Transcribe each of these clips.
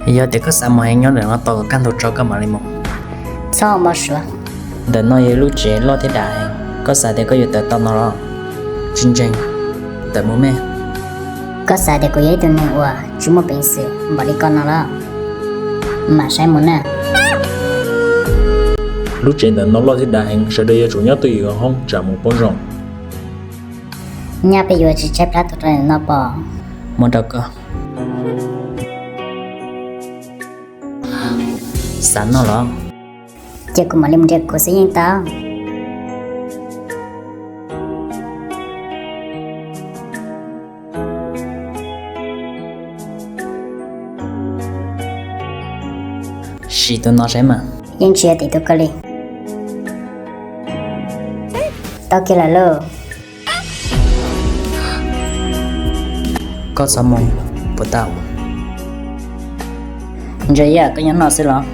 Yog tias koj xav mus heev nyob ntawm no tos kaj ntug tso koj mam li mus. Txhob npau suav. Ntawm no yog lub tsev loj thiab dav heev, koj xav tias koj yuav tawm tau no los? Tsis ntseeg, tawm mus me. Koj xav tias kuv yog ib tug neeg uas tsis muaj peev xwm npaum li koj no los? Mam saib mus na. Lub tsev ntawm no loj thiab dav heev, sawv daws yuav tsum nyob twj ywm hoob tsam mus poob zoo. Nyaj peb yuav tsis tshaib plab tuaj rau ntawm no pom. Muab rau koj. Xav noj los? Ces kuv mam li mus nrhiav kuv xwb yeej tau. Sim tus no saib mas. Yeej tsis yog tim tus koj li. Tau kiag lawm lauj. Koj txhob mus, puas tau? Ntsa Yaj, koj nyob no xwb los?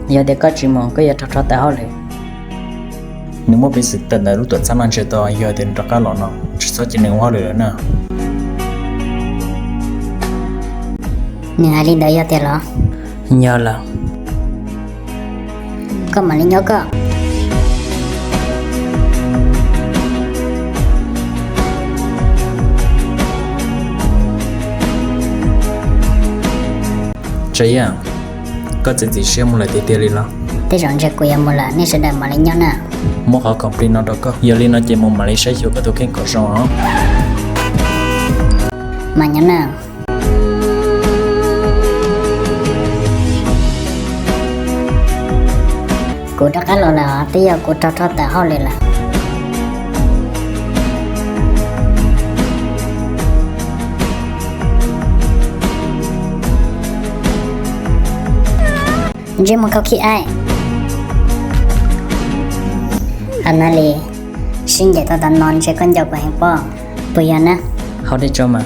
Yog tias koj tsis mus koj yuav rho rho tawm hauj lwm. Nws muaj peev xwm tawm ntawm lub tuam txhab no ntshe tau, yog tias nws rov qab los no tsis txhob cia nws ua hauj lwm lawm na. Nws hais li ntawd yog tiag los? Yog lawm. Koj mam li nyob koj. Tsa Yaj, koj txiav txim siab mus lawm tiag tiag li los? Tej zaum ntshe kuv yuav mus lawm, nej sawv daws mam li nyob na. Muab qhov khoom plig no rau koj, yog li no ces mus mam li saib xyuas koj tus kheej kom zoo os. Mam nyob na. Kuv rov qab los lawm, twb yog kuv rho rho tawm hauj lwm lawm. Ntsej muag khaub khib aib. Anali, sib ncaim tau tas no ntshe koj nco kuv heev pob, puas yog na? Hauj dej tso mas.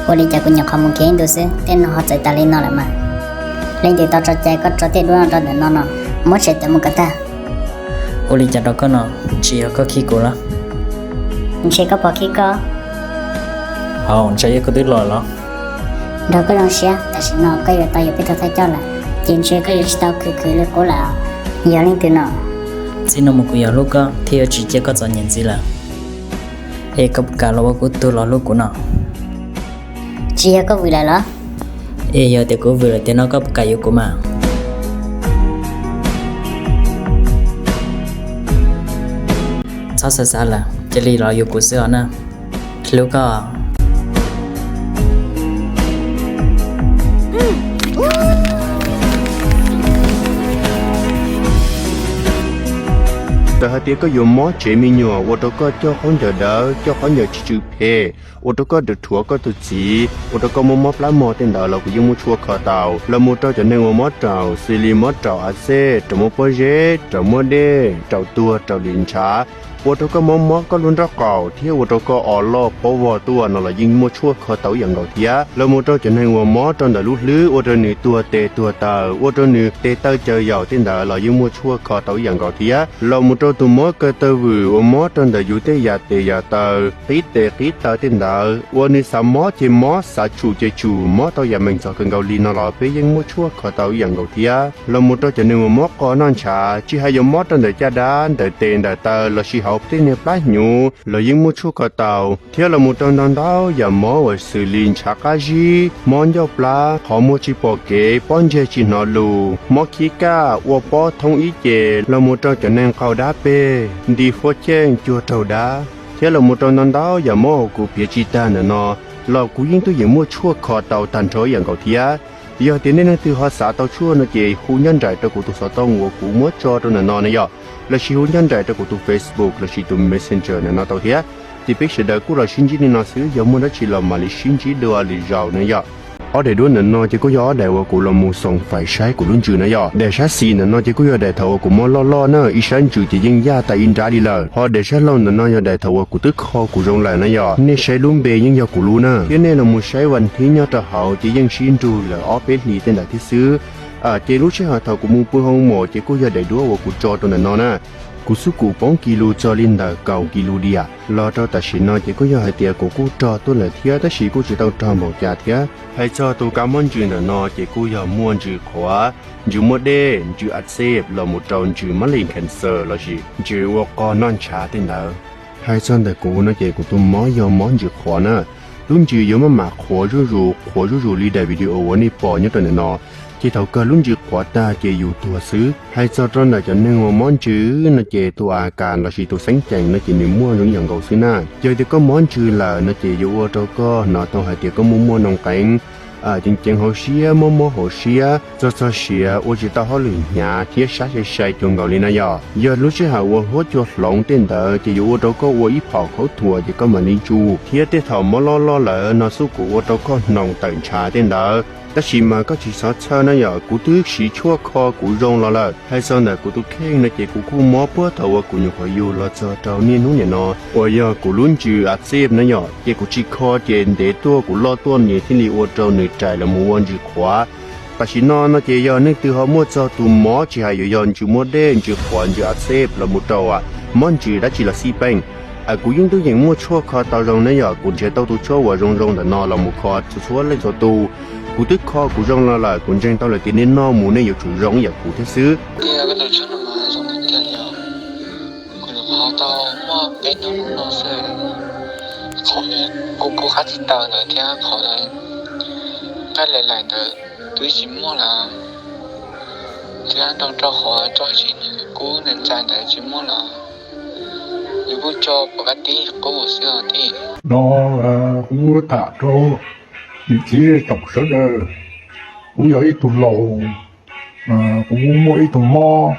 Ua li cas kuv nyuam qhuav mus kiag ib ntus xwb tej no ho txawv tas li no lawm mas. Leej twg tau tso cai koj tso tej duab no rau ntawm no no, muab tshem tawm mus kom tag. Ua li cas rau koj no, tsis yog koj khib kuv los? Ntshe koj pom khib koj. Hauv, Ntsa Yaj koj twb los los? Nrog koj zoo siab, tam sim no koj yuav tau yuav peb tug thawj coj lawm, ces ntshe koj yuav tsis tau khwv khwv li qub lawm. Yog leej twg no? Txij no mus kuv yuav hlub koj thiab yuav tsis cia koj txom nyem ntxiv lawm. Es koj puas kam los ua kuv tug los hlub kuv no? Tsis yog koj vwm lawm los? Es yog tias kuv vwm lawm tiag no koj puas kam yuav kuv mas? Txhob xav xav lawm, cia li los yuav kuv xwb os na. Hlub koj. Txawm hais tias koj yuav mob tsev me nyuam ua rau koj coj khaub ncaws dawb, coj khaub ncaws tsis tsw phem, ua rau koj dhuav koj tus txiv, ua rau koj mob mob plab mog tej ntawd los kuv yeej muaj tshuaj kho tau. Los mus rau cov neeg uas mob raum xws li mob raum a xej, raum muaj pob zeb, raum muaj dej, raum tuag, raum lim ntshav, ua rau koj mob mob koj lub nraub qaum thiab ua rau koj o loj pob vog tuaj no los yeej muaj tshuaj kho tau ib yam nkaus thiab. Los mus rau cov neeg uas mob rau ntawm lub hlwb ua rau nws tuag tes tuag taw, ua rau nws tes taw caws yaum tej ntawd los yeej muaj tshuaj kho tau ib yam nkaus thiab. Los mus rau tus mob kaw taw vwm uas mob rau ntawm yus tej yam tes yam taw, qhib tes qhib taw tej ntawd, uas nws xav mob ces mob, xav tsum ces tsum, mob tau yam meem txog kawg nkaus li no los peb yeej muaj tshuaj kho tau ib yam nkaus thiab. Los mus rau cov neeg uas mob qo noj ntshav, tsis hais yuav mob rau ntawm caj dab, ntawm tes ntawm taw lossis hauv tej niag plab hnyuv los yeej muaj tshuaj kho tau. Thiab los mus rau ntau ntau yam mob uas xws li ntshav qab zib, mob ncauj plab, qhov muag tsis pom kev, pob ntseg tsis hnov lus, mob khib kaj, ua pob thoob ib ce, los mus rau cov neeg qaug dab peg, nti fuab cheej, cuag raug dab, thiab los mus rau ntau ntau yam mob uas kuv piav tsis tag ntawm no los kuv yeej tuaj yeem muaj tshuaj kho tau tag nrho ib yam nkaus thiab. Yog tias nej leej twg ho xav tau tshuaj no ces hu nyob nraim rau kuv tus xov tooj uas kuv muab tso rau ntawm no na yom, lossis hu nyob nraim rau kuv tus Facebook lossis tus Messenger ntawm no tau thiab. Ces peb sawv daws kuj los sib ntsib li no xwb, yog muaj dab tsi los mam li sib ntsib dua lwm zaus na yom. Ob daim duab ntawm no ces kuj yog ob daim uas kuv los mus xoom fais saib kuv lub ntsws na yom. Daim sab xis ntawm no ces kuj yog daim thaum uas kuv mob loj loj na, ib sab ntsws ces yeej yaj tas ib nrab li lawm. Ho daim sab laug ntawm no yog daim thaum uas kuv twb kho kuv zoo lawm na yom. Nej saib lub npe yeej yog kuv lub na, thiab nej los mus saib vas thib nyob rau hauv ces yeej sib nrug lawm ob peb hlis tej ntawd thiab xwb. Ces lub sij hawm thaum kuv mus pw hoo mom ces kuj yog daim duab uas kuv tso rau ntawm no na. Kuv xub kum poob kis lus txog li ntawm kaum kis lus diam los rau tam sim no ces kuj yog hais tias kuv kuj rog tuaj lawm thiab, tab sis kuj tsis tau rog npaum cas thiab. Hais txog tus kav mob ntsws ntawm no ces kuj yog muaj ntsws qhuav, ntsws muaj dej, ntsws a xej los mus rau ntsws mab lis cancer lossis ntsws ua qog noj ntshav tej ntawd. Hais txog ntawm kuv no ces kuv tus mob yog mob ntsws qhuav na. Lub ntsws yuav maj mam qhuav zuj zus, qhuav zuj zus li daim video uas nej pom nyob rau ntawm no. Ces thaum kawg lub ntsws qhuav tag ces yus tuag xwb. Hais txog rau ntawm cov neeg uas mob ntsws no ces tus a kas lossis tus xeeb ceem no ces nws muaj zoo ib yam nkaus xwb na. Yog tias koj mob ntsws lawm no ces yuav ua rau koj hnov tau hais tias koj muaj muaj noo qeev, ceev ceev hauv siab, mob mob hauv siab, txog txog siav, ua tsis tau hauj lwm hnyav thiab sab sai sai cuag nkaus li na yom. Yog lub sij hawm uas huab cua hloov tej ntawd ces yuav ua rau koj ua ib phom khaub thuas ces koj mam li tsuj, thiab tej thaum mob loj loj lawm no xub kum ua rau koj hnoos tawm ntshav tej ntawd. Tab sis mas koj tsis txhob txhawj na yom, kuv twb siv tshuaj kho kuv zoo los lawm. Hais txog ntawm kuv tus kheej no ces kuv kuj mob puag thaum uas kuv nyuam qhuav yug los txog rau niaj hnub niam no uas yog kuv lub ntsws a xej na yom, ces kuv tsis kho ces ntev tuaj kuv loj tuaj nws thiaj li ua rau nws rais los mus ua ntsws qhuav. Tam sim no no ces yog leej twg ho muaj txog tus mob tsis hais yuav yog ntsws muaj dej, ntsws qhuav, ntsws a xej los mus rau mob ntsws dab tsi los xij peem, kuv yeej twb yeem muaj tshuaj kho tau zoo ne yom. Kuv nrhiav tau tus tshuaj uas zoo zoo ntawm no los mus kho txhua txhua leej txhua tus. Kuv twb kho kuv zoo los lawm, kuv ntseeg tau lawm tias nej noj mus nej yuav tsum zoo ib yam kuv thiab xwb. Kuv nyuam qhuav tau muaj peb hnub no xwb, qhov kuv kuj qab tsis tawm ntawd thiab qhov nqaij laim laim ntawd twb tsis muaj lawm, thiab nrog rau qhov tso siv kub ntxais ntawd tsis muaj lawm. Yus kuj tso pom kab tib qub xwb os tij. No kuv tham rau niam txiv zej tsoom sawv daws, kuv yog ib tug laus, kuv muaj ib tug mob,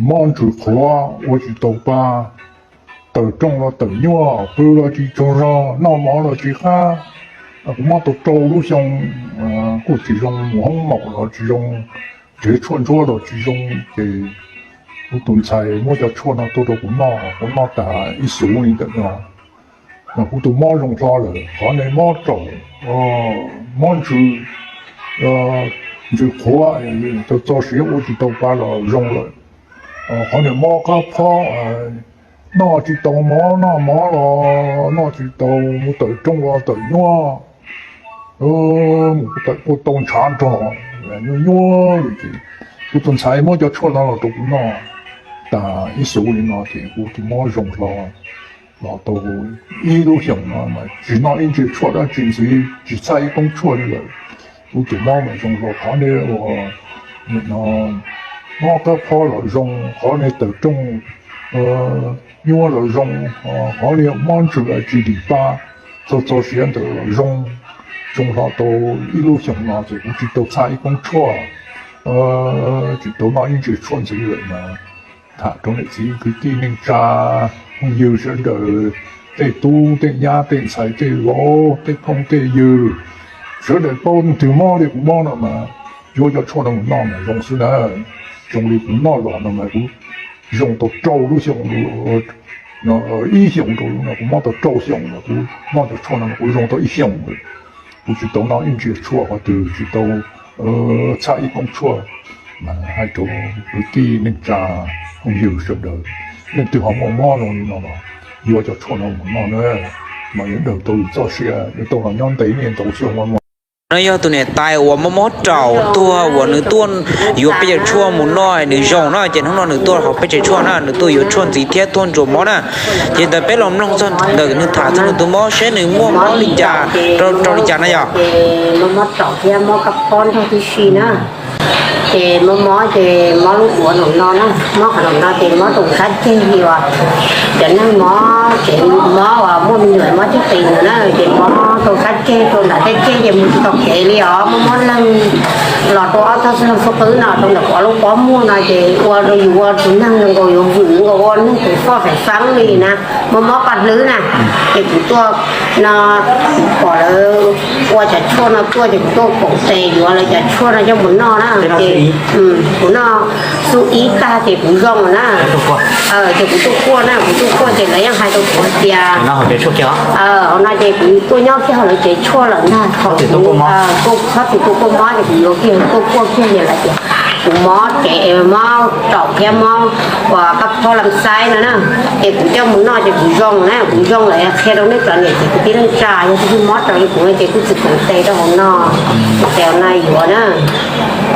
mob ntsws qhuav ua tsis tau pa, tawm rooj los tawm nyuaj, pw los tsis tsaug zog, noj mov los tsis qab. Kuv mob tau rau lub xyoo, kuj tsis zoo mus hoob maum los tsis zoo, nrhiav tshuaj ntsuab los tsis zoo, ces kuv tus ntxhais muab cov tshuaj no tuaj rau kuv noj, kuv noj tas ib xuv li ntawm no. Kuv tus mob zoo hlo lawm, qhov niag mob raum, mob ntsws, ntsws qhuav, tau txo siav ua tsis tau pa los zoo lawm. Qhov niag mob qab phob, noj tsis tau mov, noj mov los noj tsis tau, mus tawm rooj los tawm nyuaj, mus tawm kuj tau ntshav nrog, nyuaj nyuaj li ces kuv tus ntxhais muab cov tshuaj no los rau kuv noj tas ib xuv li no ces kuv tus mob zoo hlo los tau ib lub xyoos no mas tsis noj ib ntsej tshuaj dab tsi ntxiv, tsis txhaj ib koob tshuaj li lawm. Kuv tus mob mas zoo hlo, qhov niag uas no mob qab phob los zoo, qhov niag tawm rooj nyuaj los zoo, qhov niag mob ntsws tsis dim pa, txog txog siav ntawd los zoo, zoo hlo tau ib lub xyoos no ces kuv tsis tau txhaj ib koob tshuaj, tsis tau noj ib ntsej tshuaj ntxiv lawm mas tham rau niam txiv kwv tij neej tsa phooj ywg sawv daws, tej tub tej nyab tej ntxhais tej vauv tej phooj tej ywg, sawv daws paub leej twg mob li kuv mob no mas yuav cov tshuaj no mus noj mas zoo xwb na. Zoo li kuv noj los no mas kuv zoo tau rau lub xyoo, ib xyoos rau no kuv mob tau rau xyoo no, kuv noj cov tshuaj no kuv zoo tau ib xyoos lawm. Kuv tsis tau noj ib ntsej tshuaj qhov twg, tsis tau txhaj ib koob tshuaj. Mas hais rau kwv tij neej tsa phooj ywg sawv daws, leej twg ho muaj mob zoo li no los yuav cov tshuaj no mus noj na, mas yuav daws tau yus txoj sia, yuav tau los nyob ntev niaj ntau xyoo. No yog tus niam tais uas mob mob raum tuag uas nws tuaj yuav peb cov tshuaj mus noj nws zoo na, ces hnub no nws tuaj haus peb tsev tshuaj na, nws tuaj yuav tshuaj ntxiv thiab tuaj ntsuas mob na. Ces ntawd peb los mloog txog ntawm nws tham txog nws tus mob seb nws muaj mob li cas, rau rau li cas na yog. Mob mob raum thiab mob kab phob nrog tib si na. Ces mob mob ces mob lub duav no no na, mob qhov no no ces mob rau sab ceg li uas cov neeg mob tsev, mob uas muaj me nyuam mob tib qis ntawd na, ces mob rau sab ceg rau nram tej ceg ces mus tsis tau kev li os, mob mob leeg los rau ob tog xub leeg xub qwb no rau ntawm kuv lub pob muag no ces ua rau yus ua tus neeg zoo nkaus yuav vwm nkaus ua neeg tus foj feem feeb li na, mob mob paj hlwb na. Ces kuv tuaj no, kuv pom lawv ua cov tshuaj no tuaj ces kuv tuaj koom tes yuav lawv cov tshuaj no coj mus noj na. Ces kuv noj xub ib tag ces kuv zoo na. Ces kuv tuaj kuaj na, kuv tuaj kuaj ces lawv yeej hais rau kuv tias, hauv no ces kuv tuaj nyob kiag hauv lawv tsev tshuaj lawm ntag, txhob txwm tuaj kuaj mob ces kuv yuav kiag tuaj kuaj kiag ces lawv tias Kuv mob tsev, mob raum thiab mob uas pab phaub lam xaib no na, ces kuv coj mus noj ces kuv zoo na, kuv zoo lawm qhia rau nej cov niam txiv kwv tij neej tsa, yog tus twg mob raws li kuv no ces kuj tsis kheev tes rau hauv no, tes hauv no yuav na.